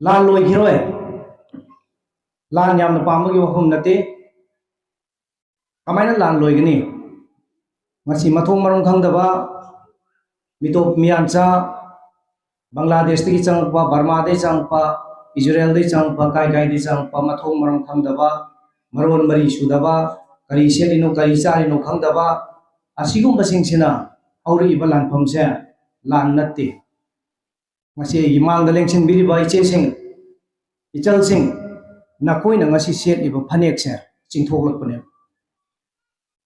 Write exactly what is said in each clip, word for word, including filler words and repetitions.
ꯂꯥꯟ ꯂꯣꯏꯈꯤꯔꯣꯏ꯫ ꯂꯥꯟ ꯌꯥꯝꯅ ꯄꯥꯝꯕꯒꯤ ꯋꯥꯐꯝ ꯅꯠꯇꯦ꯫ ꯀꯃꯥꯏꯅ ꯂꯥꯟ ꯂꯣꯏꯒꯅꯤ? ꯉꯁꯤ ꯃꯊꯣꯡ ꯃꯔꯝ ꯈꯪꯗꯕ, ꯃꯤꯇꯣꯞ ꯃꯤꯌꯥꯟꯆꯥ, ꯕꯪꯒ꯭ꯂꯥꯗꯦꯁꯇꯒꯤ ꯆꯪꯉꯛꯄ, ꯕꯔꯃꯥꯗꯒꯤ ꯆꯪꯉꯛꯄ, ꯏꯖꯔꯦꯜꯗꯒꯤ ꯆꯪꯉꯛꯄ, ꯀꯥꯏ ꯀꯥꯏꯗꯒꯤ ꯆꯪꯉꯛꯄ, ꯃꯊꯣꯡ ꯃꯔꯝ ꯈꯪꯗꯕ, ꯃꯔꯣꯟ ꯃꯔꯤ ꯁꯨꯗꯕ, ꯀꯔꯤ ꯁꯦꯠꯂꯤꯅꯣ ꯀꯔꯤ ꯆꯥꯔꯤꯅꯣ ꯈꯪꯗꯕ, ꯑꯁꯤꯒꯨꯝꯕꯁꯤꯡꯁꯤꯅ ꯍꯧꯔꯛꯏꯕ ꯂꯥꯟꯐꯝꯁꯦ ꯂꯥꯟ ꯅꯠꯇꯦ꯫ ꯉꯁꯤ ꯑꯩꯒꯤ ꯃꯥꯡꯗ ꯂꯦꯡꯁꯤꯟꯕꯤꯔꯤꯕ ꯏꯆꯦꯁꯤꯡ, ꯏꯆꯜꯁꯤꯡ, ꯅꯈꯣꯏꯅ ꯉꯁꯤ ꯁꯦꯠꯂꯤꯕ ꯐꯅꯦꯛꯁꯦ ꯆꯤꯡꯊꯣꯛꯂꯛꯄꯅꯦꯕ꯫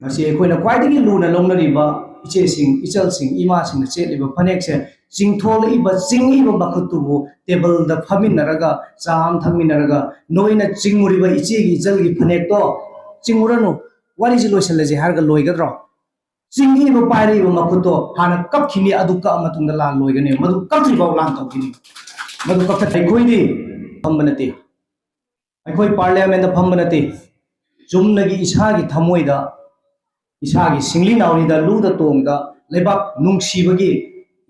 ꯉꯁꯤ ꯑꯩꯈꯣꯏꯅ ꯈ꯭ꯋꯥꯏꯗꯒꯤ ꯂꯨꯅ ꯂꯧꯅꯔꯤꯕ ꯏꯆꯦꯁꯤꯡ, ꯏꯆꯜꯁꯤꯡ, ꯏꯃꯥꯁꯤꯡꯅ ꯁꯦꯠꯂꯤꯕ ꯐꯅꯦꯛꯁꯦ ꯆꯤꯡꯊꯣꯛꯂꯛꯏꯕ, ꯆꯤꯡꯉꯤꯕ ꯃꯈꯨꯠꯇꯨꯕꯨ ꯇꯦꯕꯜꯗ ꯐꯝꯃꯤꯟꯅꯔꯒ, ꯆꯥ ꯑꯃ ꯊꯛꯃꯤꯟꯅꯔꯒ, ꯅꯣꯏꯅ ꯆꯤꯡꯉꯨꯔꯤꯕ ꯏꯆꯦꯒꯤ, ꯏꯆꯜꯒꯤ ꯐꯅꯦꯛꯇꯣ ꯆꯤꯡꯉꯨꯔꯅꯨ, ꯋꯥꯔꯤꯁꯤ ꯂꯣꯏꯁꯤꯜꯂꯁꯤ ꯍꯥꯏꯔꯒ ꯂꯣꯏꯒꯗ꯭ꯔꯣ? ꯆꯤꯡꯉꯤꯕ, ꯄꯥꯏꯔꯛꯏꯕ ꯃꯈꯨꯠꯇꯣ ꯍꯥꯟꯅ ꯀꯞꯈꯤꯅꯤ, ꯑꯗꯨ ꯀꯛꯑ ꯃꯇꯨꯡꯗ ꯂꯥꯟ ꯂꯣꯏꯒꯅꯤ꯫ ꯃꯗꯨ ꯀꯛꯇ꯭ꯔꯤꯐꯥꯎ ꯂꯥꯟ ꯇꯧꯈꯤꯅꯤ꯫ ꯃꯗꯨ ꯀꯛꯊꯠ-, ꯑꯩꯈꯣꯏꯗꯤ ꯐꯝꯕ ꯅꯠꯇꯦ, ꯑꯩꯈꯣꯏ ꯄꯥꯔꯂꯤꯌꯥꯃꯦꯟꯗ ꯐꯝꯕ ꯅꯠꯇꯦ꯫ ꯆꯨꯝꯅꯒꯤ ꯏꯁꯥꯒꯤ ꯊꯃꯣꯏꯗ, ꯏꯁꯥꯒꯤ ꯁꯤꯡꯂꯤ ꯅꯥꯎꯔꯤꯗ, ꯂꯨꯗ ꯇꯣꯡꯗ, ꯂꯩꯕꯥꯛ ꯅꯨꯡꯁꯤꯕꯒꯤ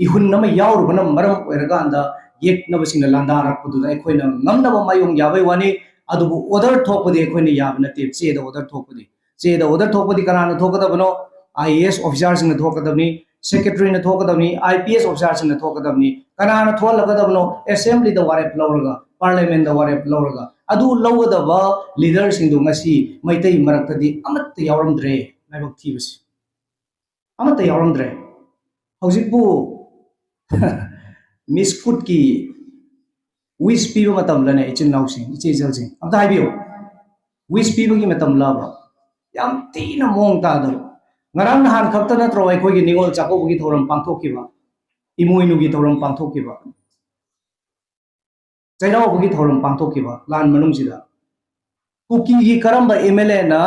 ꯏꯍꯨꯟ ꯑꯃ ꯌꯥꯎꯔꯨꯕꯅ ꯃꯔꯝ ꯑꯣꯏꯔꯀꯥꯟꯗ ꯌꯦꯛꯅꯕꯁꯤꯡꯅ ꯂꯥꯟꯗꯥꯔꯛꯄꯗꯨꯗ ꯑꯩꯈꯣꯏꯅ ꯉꯝꯅꯕ ꯃꯥꯏꯌꯣꯡ ꯌꯥꯕꯩ ꯋꯥꯅꯤ꯫ ꯑꯗꯨꯕꯨ ꯑꯣꯔꯗꯔ ꯊꯣꯛꯄꯗꯤ ꯑꯩꯈꯣꯏꯅ ꯌꯥꯕ ꯅꯠꯇꯦ, ꯆꯦꯗ ꯑꯣꯔꯗꯔ ꯊꯣꯛꯄꯗꯤ꯫ ꯆꯦꯗ ꯑꯣꯔꯗꯔ ꯊꯣꯛꯄꯗꯤ ꯀꯅꯥꯅ ꯊꯣꯛꯀꯗꯕꯅꯣ? I A S ꯑꯣꯐꯤꯁꯥꯔꯁꯤꯡꯅ ꯊꯣꯛꯀꯗꯕꯅꯤ, ꯁꯦꯀ꯭ꯔꯦꯇꯔꯤꯅ ꯊꯣꯛꯀꯗꯕꯅꯤ, I P S ꯑꯣꯐꯤꯁꯥꯔꯁꯤꯡꯅ ꯊꯣꯛꯀꯗꯕꯅꯤ꯫ ꯀꯅꯥꯅ ꯊꯣꯛꯍꯜꯂꯛꯀꯗꯕꯅꯣ? ꯑꯦꯁꯦꯝꯕ꯭ꯂꯤꯗ ꯋꯥꯔꯦꯞ ꯂꯧꯔꯒ, ꯄꯥꯔꯂꯤꯌꯥꯃꯦꯟꯗ ꯋꯥꯔꯦꯞ ꯂꯧꯔꯒ꯫ ꯑꯗꯨ ꯂꯧꯒꯗꯕ ꯂꯤꯗꯔꯁꯤꯡꯗꯣ ꯉꯁꯤ ꯃꯩꯇꯩ ꯃꯔꯛꯇꯗꯤ ꯑꯃꯠꯇ ꯌꯥꯎꯔꯝꯗ꯭ꯔꯦ꯫ ꯂꯥꯏꯕꯛ ꯊꯤꯕꯁꯤ, ꯑꯃꯠꯇ ꯌꯥꯎꯔꯝꯗ꯭ꯔꯦ꯫ ꯍꯧꯖꯤꯛꯄꯨ ꯃꯤꯁ ꯀꯨꯠꯀꯤ ꯋꯤꯁ ꯄꯤꯕ ꯃꯇꯝꯂꯅꯦ, ꯏꯆꯤꯟ ꯏꯅꯥꯎꯁꯤꯡ, ꯏꯆꯦ ꯏꯆꯜꯁꯤꯡ? ꯑꯝꯇ ꯍꯥꯏꯕꯤꯌꯨ, ꯋꯤꯁ ꯄꯤꯕꯒꯤ ꯃꯇꯝꯂꯕ? ꯌꯥꯝ ꯊꯤꯅ ꯃꯑꯣꯡ ꯇꯥꯗꯕ꯫ ꯉꯔꯥꯡ ꯅꯍꯥꯟ ꯈꯛꯇ ꯅꯠꯇ꯭ꯔꯣ ꯑꯩꯈꯣꯏꯒꯤ ꯅꯤꯉꯣꯜ ꯆꯥꯛꯀꯧꯕꯒꯤ ꯊꯧꯔꯝ ꯄꯥꯡꯊꯣꯛꯈꯤꯕ, ꯏꯃꯣꯏꯅꯨꯒꯤ ꯊꯧꯔꯝ ꯄꯥꯡꯊꯣꯛꯈꯤꯕ, ꯆꯩꯔꯥꯎꯕꯒꯤ ꯊꯧꯔꯝ ꯄꯥꯡꯊꯣꯛꯈꯤꯕ ꯂꯥꯟ ꯃꯅꯨꯡꯁꯤꯗ? ꯀꯨꯀꯤꯒꯤ ꯀꯔꯝꯕ ꯑꯦꯝ ꯑꯦꯜ ꯑꯦꯅ,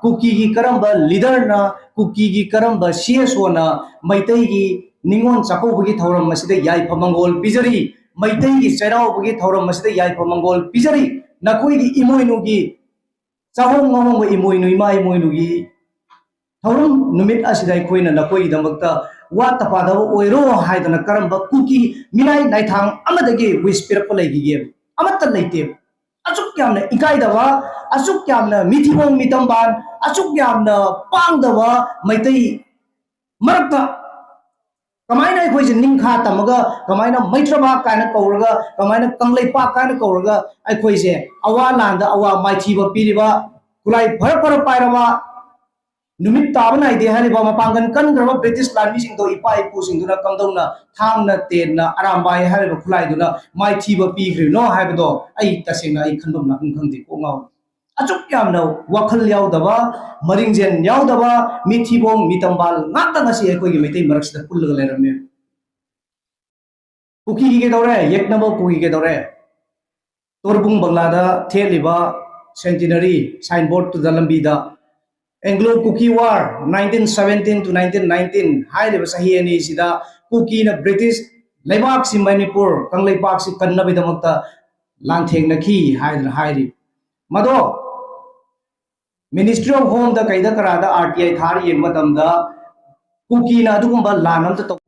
ꯀꯨꯀꯤꯒꯤ ꯀꯔꯝꯕ ꯂꯤꯗꯔꯅ, ꯀꯨꯀꯤꯒꯤ ꯀꯔꯝꯕ ꯁꯤ ꯑꯦꯁ ꯑꯣꯅ ꯃꯩꯇꯩꯒꯤ ꯅꯤꯉꯣꯜ ꯆꯥꯛꯀꯧꯕꯒꯤ ꯊꯧꯔꯝ ꯑꯁꯤꯗ ꯌꯥꯏꯐ ꯃꯪꯒꯣꯜ ꯄꯤꯖꯔꯤ? ꯃꯩꯇꯩꯒꯤ ꯆꯩꯔꯥꯎꯕꯒꯤ ꯊꯧꯔꯝ ꯑꯁꯤꯗ ꯌꯥꯏꯐ ꯃꯪꯒꯣꯜ ꯄꯤꯖꯔꯤ? ꯅꯈꯣꯏꯒꯤ ꯏꯃꯣꯏꯅꯨꯒꯤ ꯆꯥꯍꯣꯡ ꯉꯥꯍꯣꯡꯕ ꯏꯃꯣꯏꯅꯨ, ꯏꯃꯥ ꯏꯃꯣꯏꯅꯨꯒꯤ ꯊꯧꯔꯝ ꯅꯨꯃꯤꯠ ꯑꯁꯤꯗ ꯑꯩꯈꯣꯏꯅ ꯅꯈꯣꯏꯒꯤꯗꯃꯛꯇ ꯋꯥꯠꯇ ꯄꯥꯗꯕ ꯑꯣꯏꯔꯣ ꯍꯥꯏꯗꯅ ꯀꯔꯝꯕ ꯀꯨꯀꯤ ꯃꯤꯅꯥꯏ ꯅꯥꯏꯊꯥꯡ ꯑꯃꯗꯒꯤ ꯋꯤꯁ ꯄꯤꯔꯛꯄ ꯂꯩꯈꯤꯒꯦ? ꯑꯃꯠꯇ ꯂꯩꯇꯦꯕ꯫ ꯑꯁꯨꯛ ꯌꯥꯝꯅ ꯏꯀꯥꯏꯗꯕ, ꯑꯁꯨꯛ ꯌꯥꯝꯅ ꯃꯤꯊꯤꯕꯣꯡ ꯃꯤꯇꯝꯕꯥꯟ, ꯑꯁꯨꯛ ꯌꯥꯝꯅ ꯄꯥꯡꯗꯕ ꯃꯩꯇꯩ ꯃꯔꯛꯇ ꯀꯃꯥꯏꯅ ꯑꯩꯈꯣꯏꯁꯦ ꯅꯤꯡꯈꯥ ꯇꯝꯃꯒ, ꯀꯃꯥꯏꯅ ꯃꯩꯇ꯭ꯔꯕꯥꯛ ꯀꯥꯏꯅ ꯀꯧꯔꯒ, ꯀꯃꯥꯏꯅ ꯀꯪꯂꯩꯄꯥꯛ ꯀꯥꯏꯅ ꯀꯧꯔꯒ ꯑꯩꯈꯣꯏꯁꯦ ꯑꯋꯥ ꯂꯥꯟꯗ ꯑꯋꯥ ꯃꯥꯏꯊꯤꯕ ꯄꯤꯔꯤꯕ, ꯈꯨꯠꯂꯥꯏ ꯐꯔ ꯐꯔ ꯄꯥꯏꯔꯕ, ꯅꯨꯃꯤꯠ ꯇꯥꯕ ꯅꯥꯏꯗꯦ ꯍꯥꯏꯔꯤꯕ ꯃꯄꯥꯡꯒꯜ ꯀꯟꯈ꯭ꯔꯕ ꯕ꯭ꯔꯤꯇꯤꯁ ꯂꯥꯟꯃꯤꯁꯤꯡꯗꯣ, ꯏꯄꯥ ꯏꯄꯨꯁꯤꯡꯗꯨꯅ ꯀꯝꯗꯧꯅ ꯊꯥꯡꯅ, ꯇꯦꯟꯅ, ꯑꯔꯥꯝꯕꯥꯏ ꯍꯥꯏꯔꯤꯕ ꯈꯨꯠꯂꯥꯏꯗꯨꯅ ꯃꯥꯏꯊꯤꯕ ꯄꯤꯈ꯭ꯔꯤꯕꯅꯣ ꯍꯥꯏꯕꯗꯣ ꯑꯩ ꯇꯁꯦꯡꯅ ꯑꯩ ꯈꯟꯐꯝ ꯂꯥꯛꯐꯝ ꯈꯪꯗꯦ, ꯀꯣꯛ ꯉꯥꯎꯏ꯫ ꯑꯁꯨꯛ ꯌꯥꯝꯅ ꯋꯥꯈꯜ ꯌꯥꯎꯗꯕ, ꯃꯔꯤꯡꯖꯦꯜ ꯌꯥꯎꯗꯕ, ꯃꯤꯊꯤꯕꯣꯡ ꯃꯤꯇꯝꯕꯥꯜ ꯉꯥꯛꯇ ꯉꯁꯤ ꯑꯩꯈꯣꯏꯒꯤ ꯃꯩꯇꯩ ꯃꯔꯛꯁꯤꯗ ꯄꯨꯜꯂꯒ ꯂꯩꯔꯝꯃꯦ꯫ ꯀꯨꯀꯤꯒꯤ ꯀꯩꯗꯧꯔꯦ? ꯌꯦꯛꯅꯕ ꯀꯨꯀꯤ ꯀꯩꯗꯧꯔꯦ? ꯇꯣꯔꯕꯨꯡ ꯕꯪꯂꯥꯗ ꯊꯦꯠꯂꯤꯕ centenary signboard ꯇꯨꯗ, ꯂꯝꯕꯤꯗ Anglo Kuki War nineteen seventeen to nineteen nineteen ꯍꯥꯏꯔꯤꯕ ꯆꯍꯤ ꯑꯅꯤꯁꯤꯗ ꯀꯨꯀꯤꯅ ꯕ꯭ꯔꯤꯇꯤꯁ ꯂꯩꯕꯥꯛꯁꯤ, ꯃꯅꯤꯄꯨꯔ ꯀꯪꯂꯩꯄꯥꯛꯁꯤ ꯀꯟꯅꯕꯒꯤꯗꯃꯛꯇ ꯂꯥꯟꯊꯦꯡꯅꯈꯤ ꯍꯥꯏꯗꯅ ꯍꯥꯏꯔꯤ꯫ ꯃꯗꯣ Ministry of Home ꯗ ꯀꯩꯗ ꯀꯔꯥꯗ R T I ꯊꯥꯔ ꯌꯦꯡꯕ ꯃꯇꯝꯗ ꯀꯨꯀꯤꯅ ꯑꯗꯨꯒꯨꯝꯕ ꯂꯥꯟ ꯑꯝꯇ ꯇꯧ